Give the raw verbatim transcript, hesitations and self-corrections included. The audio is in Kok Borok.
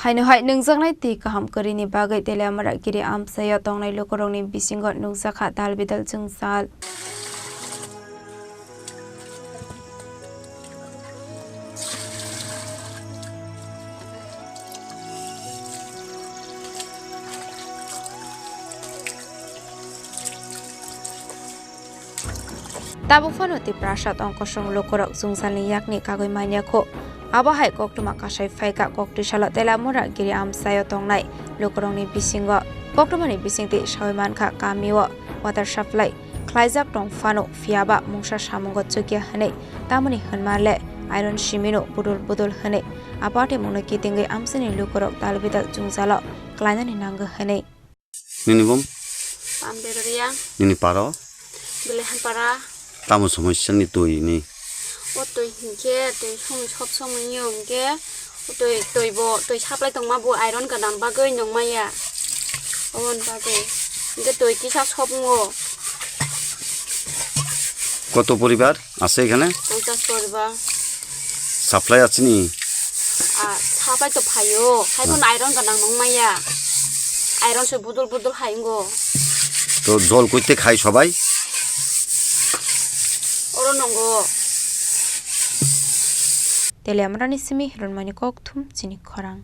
Haino hai nungjaknai twi kaham kwrwini bagwi Teliamura giri amchaio tongnai lukurokni bisingo nukjakha dal bidal jwngjal. Tabuk phano Tiprasa tong kosong lukurok jwngjalni yakni kagwi manya kho. Abo hai koktwma kasai phaikha koktwi salo Teliamura giri amchaio tongnai lukurokni bisingo. Koktwmani bisingtwi sawi mankha kamio water supply khlaijak tong phano, phiyaba mungsa samungo chukya hwnwi, tamoni hwnma le iron simino budul budul hwnwi, a patimungno kitingwi amchaini lukurok dal bidal jwngjalo klainani nango hwnwi. Nini bum? Pamberoria. Nini paro? Bilehan para. Tamo somosya ni twi ni? O twi hinkhe twi song sob somoi yo hinkhe o twi, twi bo, twi supply tongma bo iron gwnang bagwi nungmaya. Oboni bagwi hinkhe twi kisa sob wngo. কত পরিবার আছে এখানে? পঞ্চাশ পরিবার। সাপ্লাই আছে নি? Ah, supply to phaio. Hai phano iron gwnang nungmaya. Iron se budul budul hai wngo. তো জল কইতে খায় সবাই? Oro nungo. Teliamurani simi Hironmani Kokthum chini khorang.